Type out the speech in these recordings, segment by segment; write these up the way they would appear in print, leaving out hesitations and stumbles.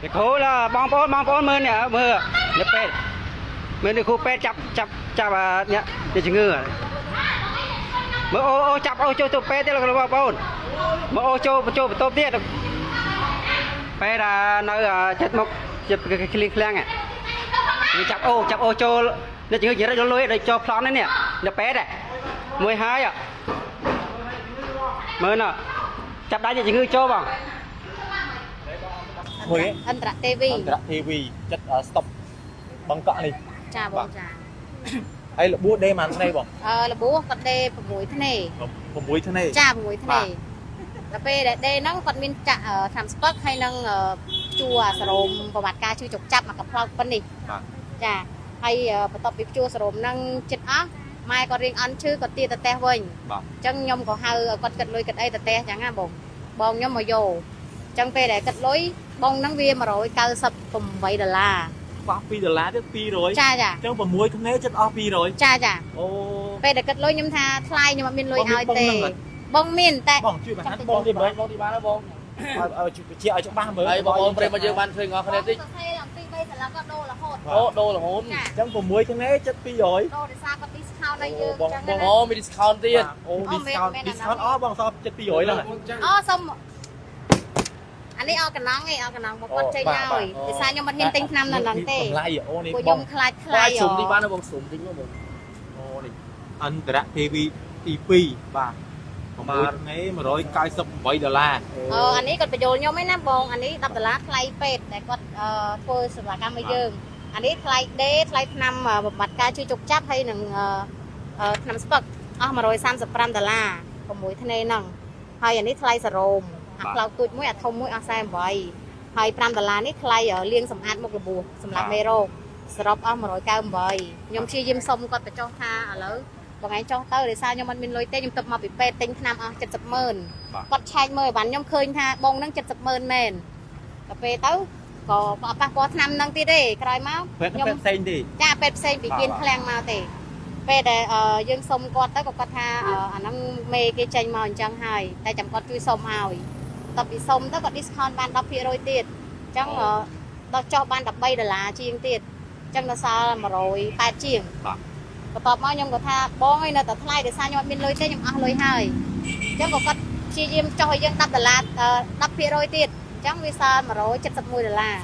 អ្នកគ្រូឡាបងប្អូនបងប្អូនមើលនេះមើលអ្នកពេទ្យមើលអ្នកគ្រូពេទ្យចាប់ចាប់ចាប់អាអ្នកអ្នកជំងឺមើលអូអូចាប់អូចូលទៅពេទ្យទៀតលោកបងប្អូនមើលអូចូលចូលបន្ទប់ទៀតពេទ្យអានៅចិត្តមុខចិត្តក្លៀងក្លាំងនេះចាប់អូចាប់អូចូលអ្នកជំងឺចរិតលុយដូចចូលប្លន់នេះអ្នកពេទ្យមួយហើយមើលណចាប់ដៃអ្នកជំងឺចូលបង មួយ អន្តរទេវី អន្តរទេវីចិត្តស្តុបបង្កក់នេះ ចាបងចា ហើយរបួសដេម៉ានស្នេហ៍បង អឺរបួសគាត់ដេ6ធ្នេ 6ធ្នេ ចា6ធ្នេដល់ពេលដែលដេហ្នឹងគាត់មានចាក់ថ្នាំស្ពឹកហើយនឹងជួសរោមប្រវត្តិការឈឺចុកចាប់មកកផ្លោកប៉ុណ្នេះ បាទ ចាហើយបន្ទាប់ពីជួសរោមហ្នឹងចិត្តអស់ម៉ែគាត់រៀងអន់ឈឺគាត់ទាទៅផ្ទះវិញ បាទ អញ្ចឹងខ្ញុំក៏ហៅគាត់គិតលុយគិតអីទៅផ្ទះអញ្ចឹងណាបងបងខ្ញុំមកយកអញ្ចឹងពេលដែលគិតលុយបងហ្នឹងវា198ដុល្លារ ខ្វះ2ដុល្លារទៀត200 ចាចា អញ្ចឹង6ធ្នេចិត្តអស់200 ចាចា អូ ពេលដែលគិតលុយខ្ញុំថាថ្លៃខ្ញុំអត់មានលុយឲ្យទេ បងមាន បងមានតែ បងជួយបង្ហាញបងទី បងបងទីបានហើយបង ឲ្យឲ្យជាឲ្យច្បាស់មើល ហើយបងប្អូនប្រិយមកយើងបានឃើញអស់គ្នាតិច សរសេរអំពី3សន្លឹកក៏ដូររហូត អូដូររហូត ចា អញ្ចឹង6ធ្នេចិត្ត200 ដូរដោយសារគាត់ discount ឲ្យយើង បង ចឹងណា អូមាន discount ទៀត អូ discount discount អស់បងសល់ចិត្ត200ហ្នឹង អូសុំអានេះអកណងឯងអកណងបងគាត់ចេញឲ្យដោយសារខ្ញុំអត់ហ៊ានទិញថ្នាំនៅហ្នឹងទេ តម្លៃអូនេះ ពួក បង ខ្ញុំខ្លាចថ្លៃ អាចស៊ុំទីបានហើយបងស៊ុំតិចមកបង អូនេះអន្តរទេវីទី2បាទ6ធ្នេ198ដុល្លារ អឺអានេះគាត់បញ្យល់ខ្ញុំឯណាបងអានេះ10ដុល្លារថ្លៃពេទ្យដែលគាត់ធ្វើសេវាកម្មឲ្យយើងអានេះថ្លៃដេថ្លៃថ្នាំបំបត្តិការជួយជុកចាប់ហើយនឹងថ្នាំស្ពឹកអស់135ដុល្លារ6ធ្នេហ្នឹងហើយអានេះថ្លៃសរោមអាផ្លោកទូចមួយអាធំមួយអស់48ហើយ5ដុល្លារនេះថ្លៃលាងសម្អាតមុខរបួសសម្រាប់មេរោគសរុបអស់198ខ្ញុំព្យាយាមសុំគាត់បញ្ចុះថាឥឡូវបងឯងចុះទៅដោយសារខ្ញុំអត់មានលុយទេខ្ញុំទៅមកពីពេទ្យទិញថ្នាំអស់70ម៉ឺនគាត់ឆែកមើលឲ្យបានខ្ញុំឃើញថាបងនឹង70ម៉ឺនមែនដល់ពេលទៅក៏អត់ប៉ះពាល់ថ្នាំនឹងទៀតទេក្រោយមក ពេទ្យពេទ្យផ្សេងទេ ចាពេទ្យផ្សេងពីគៀនឃ្លាំងមកទេពេលដែលយើងសុំគាត់ទៅក៏គាត់ថាអាហ្នឹងមេគេចេញមកអញ្ចឹងហើយតែចាំគាត់ជួយសុំឲ្យតបពីសុំទៅគាត់ discount បាន10%ទៀតអញ្ចឹងដល់ចុះបាន13ដុល្លារជាងទៀតអញ្ចឹងដល់សល់180ជាង បាទ បន្ទាប់មកខ្ញុំក៏ថាបងឯងនៅតែថ្លៃដោយសារខ្ញុំអត់មានលុយទេខ្ញុំអស់លុយហើយអញ្ចឹងក៏គាត់ព្យាយាមចុះឲ្យយើង10ដុល្លារ10%ទៀតអញ្ចឹងវាសល់171ដុល្លារ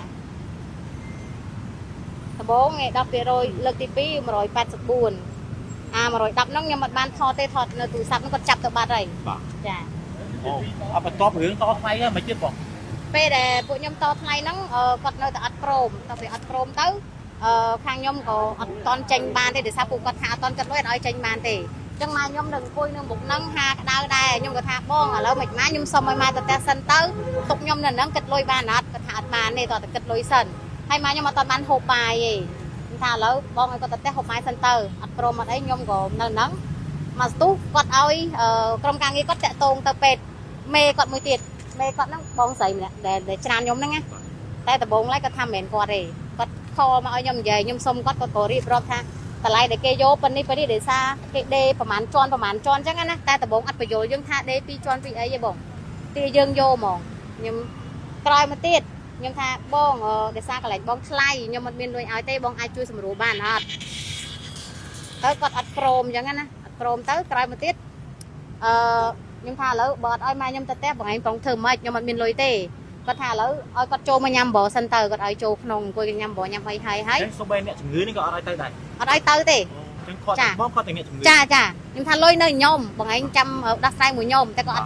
ដំបូងឯ10%លើកទី2 184អា110ហ្នឹងខ្ញុំអត់បានថតទេថតនៅទូរស័ព្ទហ្នឹងគាត់ចាប់ទៅបាត់ហើយ បាទ ចា អូអត់បន្ទាប់រឿងតថ្លៃហ្នឹងមិនទៀតបង ពេលដែលពួកខ្ញុំតថ្លៃហ្នឹងគាត់នៅតែអត់ព្រមតទៅអត់ព្រមទៅអឺខាងខ្ញុំក៏អត់តន់ចេញបានទេដោយសារពួកគាត់ថាអត់តន់គិតលុយអត់ឲ្យចេញបានទេអញ្ចឹងម៉ែខ្ញុំនឹងអង្គុយនៅមុខហ្នឹងហាក្តៅដែរខ្ញុំក៏ថាបងឥឡូវមិនម៉ែខ្ញុំសុំឲ្យម៉ែទៅផ្ទះសិនទៅទុកខ្ញុំនៅហ្នឹងគិតលុយបានអត់គាត់ថាអត់បានទេតោះតែគិតលុយសិនហើយម៉ែខ្ញុំអត់តន់បានហូបបាយទេខ្ញុំថាឥឡូវបងឲ្យគាត់ទៅផ្ទះហូបបាយសិនទៅអត់ព្រមអត់អីខ្ញុំក៏នៅហ្នឹងមកស្ទុះគាត់ឲ្យក្រុមការងារគាត់តាក់ទងទៅពេទ្យមេគាត់មួយទៀតមេគាត់ហ្នឹងបងស្រីម្នាក់ដែលច្រានខ្ញុំហ្នឹងណាតែដំបូងឡើយគាត់ថាមិនមែនគាត់ទេគាត់ខលមកឲ្យខ្ញុំនិយាយខ្ញុំសុំគាត់គាត់ក៏រៀបរាប់ថាតម្លៃដែលគេយកប៉ុណ្នេះប៉ុណ្នេះដោយសារគេដេប្រហែលជាន់ប្រហែលជាន់អញ្ចឹងណាតែដំបូងអត់បញ្យល់យើងថាដេ2ជាន់2អីទេបងទាយើងយកហ្មងខ្ញុំក្រោយមកទៀតខ្ញុំថាបងដោយសារកន្លែងបងថ្លៃខ្ញុំអត់មានលុយឲ្យទេបងអាចជួយសម្រួលបានអត់ទៅគាត់អត់ព្រមអញ្ចឹងណាអត់ព្រមទៅក្រោយមកទៀតអឺខ្ញុំថាឥឡូវបើអត់ឲ្យម៉ែខ្ញុំទៅផ្ទះបងឯងប្រងធ្វើម៉េចខ្ញុំអត់មានលុយទេគាត់ថាឥឡូវឲ្យគាត់ចូលមកញ៉ាំអំបរសិនទៅគាត់ឲ្យចូលក្នុងអង្គុយញ៉ាំអំបរញ៉ាំអីហើយហើយ ចឹងសូម្បីអ្នកជំងឺនេះក៏អត់ឲ្យទៅដែរ អត់ឲ្យទៅទេ ចឹងគាត់បងគាត់តែអ្នកជំងឺ ចាចាខ្ញុំថាលុយនៅខ្ញុំបងឯងចាំដោះស្រាយមួយខ្ញុំតែគាត់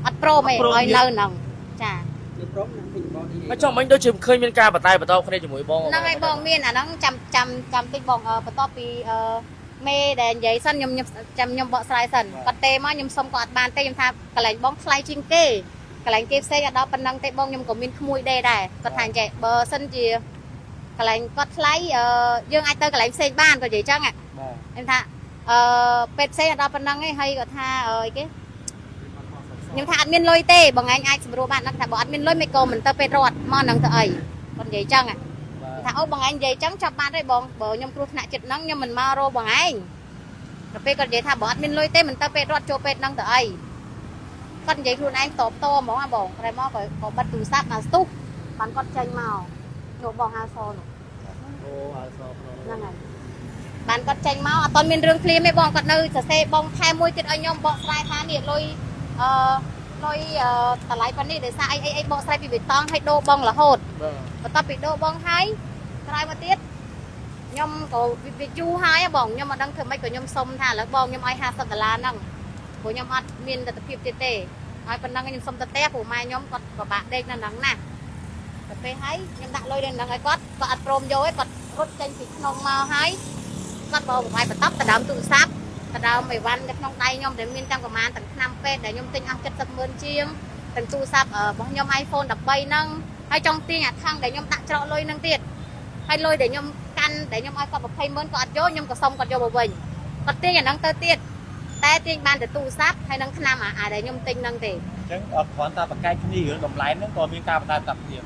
អត់ព្រមទេឲ្យនៅហ្នឹងចា មកចុះមិញដូចជាឃើញមានការបតែបន្តគ្នាជាមួយបង ហ្នឹងហើយបងមានអាហ្នឹងចាំចាំចាំតិចបងបន្ទាប់ពីអឺមេដែលនិយាយសិនខ្ញុំចាំខ្ញុំបកស្រាយសិនគាត់ទេមកខ្ញុំសុំគាត់អត់បានទេខ្ញុំថាកន្លែងបងថ្លៃជាងគេកន្លែងគេផ្សេងអត់ដល់ប៉ុណ្ណឹងទេបងខ្ញុំក៏មានក្មួយដេដែរគាត់ថាអញ្ចេះបើសិនជាកន្លែងគាត់ថ្លៃយើងអាចទៅកន្លែងផ្សេងបានគាត់និយាយចឹងខ្ញុំថាអឺពេទ្យផ្សេងអត់ដល់ប៉ុណ្ណឹងទេហើយគាត់ថាអីគេខ្ញុំថាអត់មានលុយទេបងឯងអាចសម្រួលបានគាត់ថាបើអត់មានលុយមិនក៏មិនទៅពេទ្យរដ្ឋមកនឹងទៅអីគាត់និយាយចឹងថាអូបងឯងនិយាយចឹងចាប់បានទេបងបើខ្ញុំគ្រោះថ្នាក់ចិត្តហ្នឹងខ្ញុំមិនមករកបងឯងដល់ពេលគាត់និយាយថាបើអត់មានលុយទេមិនទៅពេទ្យរដ្ឋចូលពេទ្យហ្នឹងទៅអីគាត់និយាយខ្លួនឯងតបតហ្មងបងក្រោយមកក៏បិទទូរស័ព្ទមកស្ទុះ បានគាត់ចេញមកនោះបងអាវសនោះ អូអាសក្នុង ហ្នឹងហើយបានគាត់ចេញមកអត់ទាន់មានរឿងភ្លាមទេបងគាត់នៅសរសេរបង់ថែមមួយទៀតឲ្យខ្ញុំបកស្រាយថានេះលុយអឺលុយអឺតម្លៃប៉ុណ្នេះដោយសារអីអីអីបកស្រាយពីបេតង់ឲ្យដូរបង់រហូត បាទ បន្ទាប់ពីដូរបង់ហើយក្រោយមកទៀតខ្ញុំក៏វាយូរហើយហ៎បងខ្ញុំអត់ដឹងធ្វើម៉េចក៏ខ្ញុំសុំថាឥឡូវបងខ្ញុំឲ្យ50ដុល្លារហ្នឹងព្រោះខ្ញុំអត់មានលទ្ធភាពទៀតទេឲ្យប៉ុណ្ណឹងខ្ញុំសុំទៅផ្ទះព្រោះម៉ែខ្ញុំគាត់ពិបាកដេកនៅហ្នឹងណាទៅពេលហើយខ្ញុំដាក់លុយនៅហ្នឹងឲ្យគាត់គាត់អត់ព្រមយកទេគាត់រត់ចេញពីក្នុងមកហើយគាត់បោកបាយបន្ទាប់ទៅដើមទូរស័ព្ទទៅដើមអីវ៉ាន់នៅក្នុងដៃខ្ញុំដែលមានទាំងប្រមាណទាំងឆ្នាំពេទ្យដែលខ្ញុំទិញអស់70ម៉ឺនជាងទាំងទូរស័ព្ទរបស់ខ្ញុំ iPhone 13ហ្នឹងហើយចង់ទាញអាថង់ដែលខ្ញុំដាក់ច្រកលុយហ្នឹងទៀតហើយលុយដែលខ្ញុំកាន់ដែលខ្ញុំឲ្យគាត់20ម៉ឺនគាត់អត់យកខ្ញុំក៏សុំគាត់យកមកវិញគាត់ទាញអាហ្នឹងទៅទៀតតែទាញបានតែទូរស័ព្ទហើយនឹងឆ្នាំអាដែលខ្ញុំទិញហ្នឹងទេ អញ្ចឹងគ្រាន់តែបកកែកគ្នារឿងតម្លៃហ្នឹងក៏មានការបតែតាប់គ្នា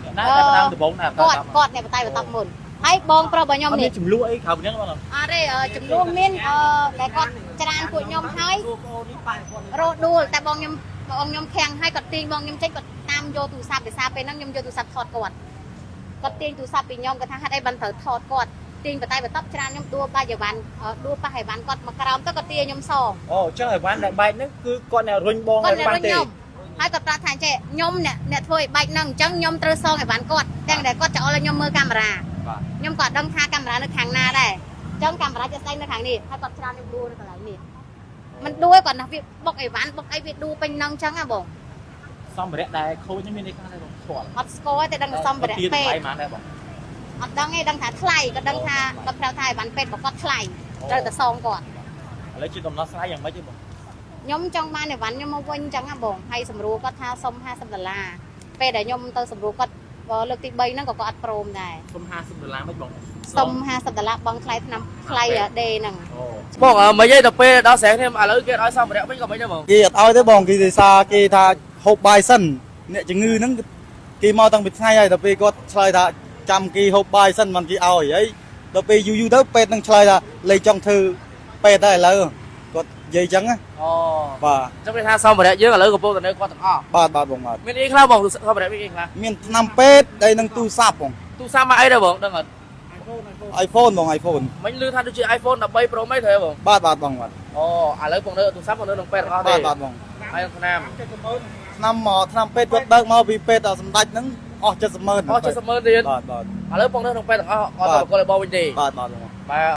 អ្នកណាតែដើមដំបូងណា គាត់គាត់អ្នកបតែបតប់មុនហើយបងប្រុសរបស់ខ្ញុំនេះ អត់មានចំនួនអីក្រៅពីហ្នឹងបង អត់ទេចំនួនមានអឺដែលគាត់ច្រានពួកខ្ញុំហើយរោដួលតែបងខ្ញុំបងខ្ញុំខាំងហើយគាត់ទាញបងខ្ញុំចេញគាត់តាមយកទូរស័ព្ទភាសាពេលហ្នឹងខ្ញុំយកទូរស័ព្ទថតគាត់គាត់ទាញទូរស័ព្ទពីខ្ញុំគាត់ថាហេតុអីបានត្រូវថតគាត់ទាញបតែបតប់ច្រានខ្ញុំដួលបាច់អីវ៉ាន់ដួលប៉ះអីវ៉ាន់គាត់មកក្រោមទៅគាត់ទាញខ្ញុំសង អូអញ្ចឹងអីវ៉ាន់ដែលបែកហ្នឹងគឺគាត់អ្នករុញបង គាត់ ឲ្យប៉ះទេ អ្នករុញខ្ញុំហើយគាត់ប្រាប់ថាចេះខ្ញុំអ្នកអ្នកធ្វើឲ្យបែកហ្នឹងអញ្ចឹងខ្ញុំត្រូវសងអីវ៉ាន់គាត់ទាំងដែលគាត់ចោលឲ្យខ្ញុំមើលកាមេរ៉ា បាទ ខ្ញុំក៏អត់ដឹងថាកាមេរ៉ានៅខាងណាដែរអញ្ចឹងកាមេរ៉ាជាក់ស្ដែងនៅខាងនេះហើយគាត់ច្រានខ្ញុំដួលនៅកន្លែងនេះមិនដួលគាត់ណាវាបុកអីវ៉ាន់បុកអីវាដួលពេញហ្នឹងអញ្ចឹងហ៎បង សម្ភារៈដែលខូចហ្នឹងមានន័យថាដែរបងស្គាល់ អត់ស្គាល់ទេដឹងតែសម្ភារៈ ទៀ ពេទ្យ តម្លៃប៉ុន្មានដែរបង អត់ដឹងទេដឹងថាថ្លៃក៏ដឹងថាគាត់ប្រាប់ថាអីវ៉ាន់ពេទ្យរបស់គាត់ថ្លៃត្រូវតែសងគាត់ ឥឡូវជាដំណោះស្រាយយ៉ាងម៉េចទេបង ខ្ញុំចង់បានអីវ៉ាន់ខ្ញុំមកវិញអញ្ចឹងហ៎បងហើយសម្រួលគាត់ថាសុំ50ដុល្លារពេលដែលខ្ញុំទៅសម្រួលគាត់លើកទី3ហ្នឹងក៏គាត់អត់ព្រមដែរ សុំ50ដុល្លារមិនបង សុំ50ដុល្លារបង់ថ្លៃឆ្នាំថ្លៃដេហ្នឹង អូ បងមិនទេដល់ពេលដល់ស្រែនេះឥឡូវគេឲ្យសម្ភារៈវិញក៏មិនដែរបង គេអត់ឲ្យទេបងគេទេសារគេថាហូបបាយសិនអ្នកជំងឺហ្នឹងគេមកតាំងពីថ្ងៃហើយដល់ពេលគាត់ឆ្លើយថាចាំគេហូបបាយសិនមិនគេឲ្យហើយដល់ពេលយូរយូរទៅពេទ្យនឹងឆ្លើយថាលេខចង់ធ្វើពេទ្យដែរឥឡូវគាត់និយាយចឹងណា អូ បាទ អញ្ចឹងគេថាសម្ភារៈយើងឥឡូវកំពុងតែនៅគាត់ទាំងអស់ បាទបាទបងបាទ មានអីខ្លះបងសម្ភារៈមានអីខ្លះ មានថ្នាំពេទ្យហើយនឹងទូរស័ព្ទបង ទូរស័ព្ទមកអីដែរបងដឹងអត់ iPhone បង iPhone មិញឮថាដូចជា iPhone 13 Pro Max ត្រូវទេបង បាទបាទបងបាទ អូឥឡូវបងនៅទូរស័ព្ទបងនៅក្នុងពេទ្យទាំងអស់ទេ បាទបាទបង ហើយក្នុងឆ្នាំ ថ្នាំមកថ្នាំពេទ្យគាត់បើកមកពីពេទ្យដល់សម្ដេចហ្នឹងអស់70ម៉ឺន អស់70ម៉ឺនទៀត បាទបាទ ឥឡូវបងនៅក្នុងពេទ្យទាំងអស់អត់ទៅបកលឲ្យបងវិញទេ បាទបាទបង បាទ